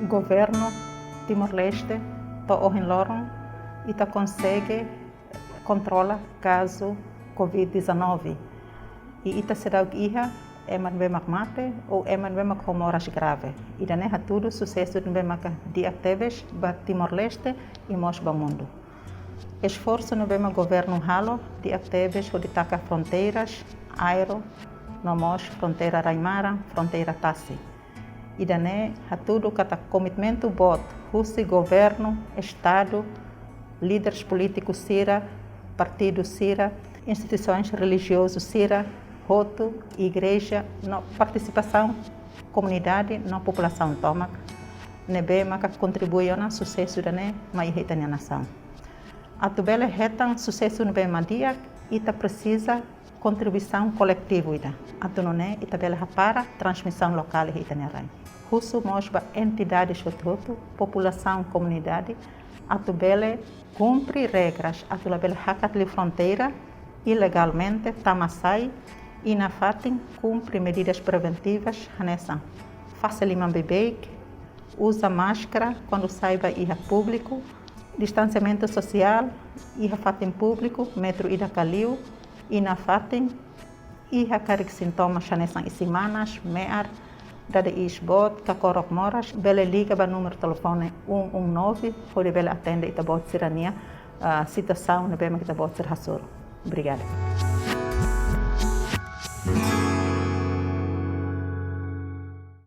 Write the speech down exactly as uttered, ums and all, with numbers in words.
Governu Timor-Leste, to'o ohin loron ita konsege kontrola kazu covid dezanove. I ita seidauk iha ema ne'ebé mak mate ou ema ne'ebé mak ho moras grave. Ida-ne'e hatudu susesu ne'ebé maka di'ak tebes ba Timor-Leste i mós ba mundu. Esforsu ne'ebé mak governu halo di'ak tebes hodi taka fronteiras aéreu, no mós fronteira rai-maran, fronteira tasi. Ida-ne'e hatudu katak komitmentu boot husi governu, estadu, líderes polítikus sira, partidu sira, instituisoens relijiozu sira hotu, igreja, no partisipasaun komunidade no populasaun tomak, ne'ebé maka kontribui ona susesu ida-ne'e mai iha ita-nia nasaun. Atu bele hetan susesu ne'ebé mak di'ak, ita presiza kontribuisaun koletivu ida. Atu nune'e ita bele hapara transmisaun lokál iha ita-nia rain. Husu mós ba entidades hotu-hotu, populasaun, komunidade, atu bele kumpre regras, atu labele hakat liu fronteira ilegalmente, tama sai, i nafatin kumpre medidas preventivas hanesan fase liman beibeik, uza máskara kuandu sai ba iha públiku, distansiamentu sosiál iha fatin públiku metru ida ka liu, i nafatin iha karik sintomas hanesan isin-manas, me'ar, dada iis boot, kakorok moras, bele liga ba númeru telefone um um nove, hodi bele atende ita-boot sira-nia, ah, situasaun ne'ebé mak ita-boot sira hasoru. Obrigada.